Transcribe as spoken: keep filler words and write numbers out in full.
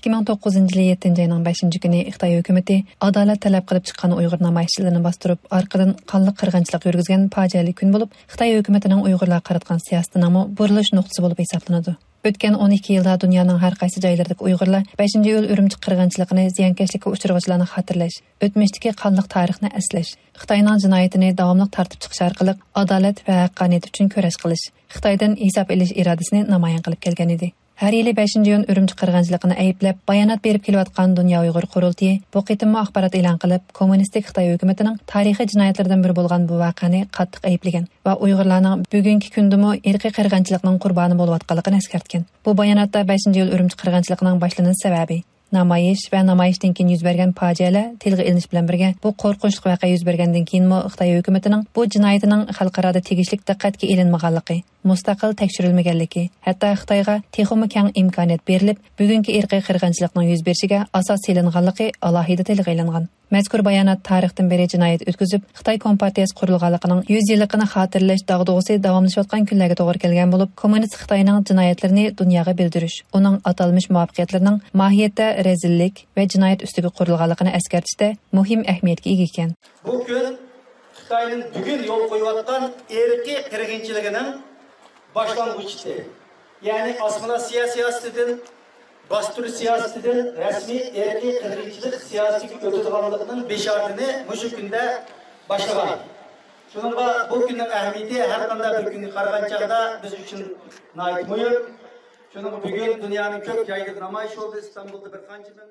ئىككى مىڭ توققۇزىنچى يىلى يەتتىنچى ئاينىڭ بەشىنچى كۈنى خىتاي ھۆكۈمىتى ئادالەت تەلەپ قىلىپ چىققان ئۇيغۇر نامايىشچىلىرىنى باستۇرۇپ، ئارقىدىن قانلىق قىرغىنچىلىق يۈرگۈزگەن پاجىئەلىك كۈن بولۇپ، خىتاي ھۆكۈمىتىنىڭ ئۇيغۇرلارغا قاراتقان سىياسىتىنىڭمۇ بۇرۇلۇش نۇقتىسى بولۇپ ھېسابلىنىدۇ. ئۆتكەن ئون ئىككى يىلدا دۇنيانىڭ ھەر قايسى جايلىرىدىكى ئۇيغۇرلار بەشىنچى ئىيۇل ئۈرۈمچى قىرغىنچىلىقىنى، زىيانكەشلىككە ئۇچرىغۇچىلارنى خاتىرىلەش، ئۆتمۈشتىكى قانلىق تارىخنى ئەسلەش، خىتاينىڭ جىنايىتىنى داۋاملىق تارتىپ چىقىش ئارقىلىق ئادالەت ۋە ھەققانىيەت ئۈچۈن كۈرەش قىلىش، خىتايدىن ھېساب ئېلىش ئىرادىسىنى نامايان قىلىپ كەلگەن ئىدى. ھەر يىلى بەشىنچى ئىيۇن ئۈرۈمچى قىرغىنچىلىقىنى ئەيىبلەپ بايانات بېرىپ كېلىۋاتقان دۇنيا ئۇيغۇر قۇرۇلتىيى بۇ قېتىممۇ ئاخبارات ئېلان قىلىپ، كوممۇنىستىك خىتاي ھۆكۈمىتىنىڭ تارىخىي جىنايەتلىرىدىن بىرى بولغان بۇ ۋەقەنى قاتتىق ئەيىبلىگەن ۋە ئۇيغۇرلارنىڭ بۈگۈنكى كۈندىمۇ ئىرقىي قىرغىنچىلىقنىڭ قۇربانى بولۇۋاتقانلىقىنى ئەسكەرتكەن. بۇ باياناتتا بەشىنچى ئىيۇل ئۈرۈمچى قىرغىنچىلىقىنىڭ باشلىنىش سەۋەبى، نامايىش ۋە نامايىشتىن كېيىن يۈز بەرگەن پاجىئەلەر تىلغا ئېلىنىش بىلەن بىرگە، بۇ قورقۇنچلۇق ۋەقە يۈز بەرگەندىن كېيىنمۇ خىتاي ھۆكۈمىتىنىڭ بۇ جىنايىتىنىڭ خەلقئارادا تېگىشلىك دىققەتكە ئېلىنمىغانلىقى، مۇستەقىل تەكشۈرۈلمىگەنلىكى، ھەتتا خىتايغا تېخىمۇ كەڭ ئىمكانىيەت بېرىلىپ، بۈگۈنكى ئىرقىي قىرغىنچىلىقنىڭ يۈز بېرىشىگە ئاساس سېلىنغانلىقى ئالاھىدە تىلغا ئېلىنغان. مەزكۇر بايانات تارىختىن بېرى جىنايەت ئۆتكۈزۈپ، خىتاي كومپارتىيەسى قۇرۇلغانلىقىنىڭ يۈز يىللىقىنى خاتىرىلەش داغدۇغىسى داۋاملىشىۋاتقان كۈنلەرگە توغرا كەلگەن بولۇپ، كوممۇنىست خىتاينىڭ جىنايەتلىرىنى دۇنياغا بىلدۈرۈش، ئۇنىڭ ئاتالمىش مۇۋەپپەقىيەتلىرىنىڭ ماھىيەتتە رەزىللىك ۋە جىنايەت ئۈستىگە قۇرۇلغانلىقىنى ئەسكەرتىشتە مۇھىم ئەھمىيەتكە ئىگە ئىكەن. بۇ كۈن خىتاينىڭ بۈگۈن يول قويۇۋاتقان ئىرقىي قىرغىنچىلىقىنىڭ باشلانغۇچىسى، يەنى ئاسسىمىلياتسىيە سىياسىتىدىن، باستۇرۇش سىياسىتىدىن رەسمىي ئىرقىي قىرغىنچىلىق سىياسىتىگە ئۆتىدىغانلىقىنىڭ بېشارىتىنى مۇشۇ كۈندە باشلىغان. شۇنىڭغا بۇ كۈننىڭ ئەھمىيىتى ھەر قانداق بىر كۈنگە قارىغان چاغدا بىز ئۈچۈن ناھايىتى مۇھىم. شۇنىڭغا بۈگۈن دۇنيانىڭ كۆپ جايىدا نامايىش بولدى، ئىستانبۇلدا بىر قانچە مىڭ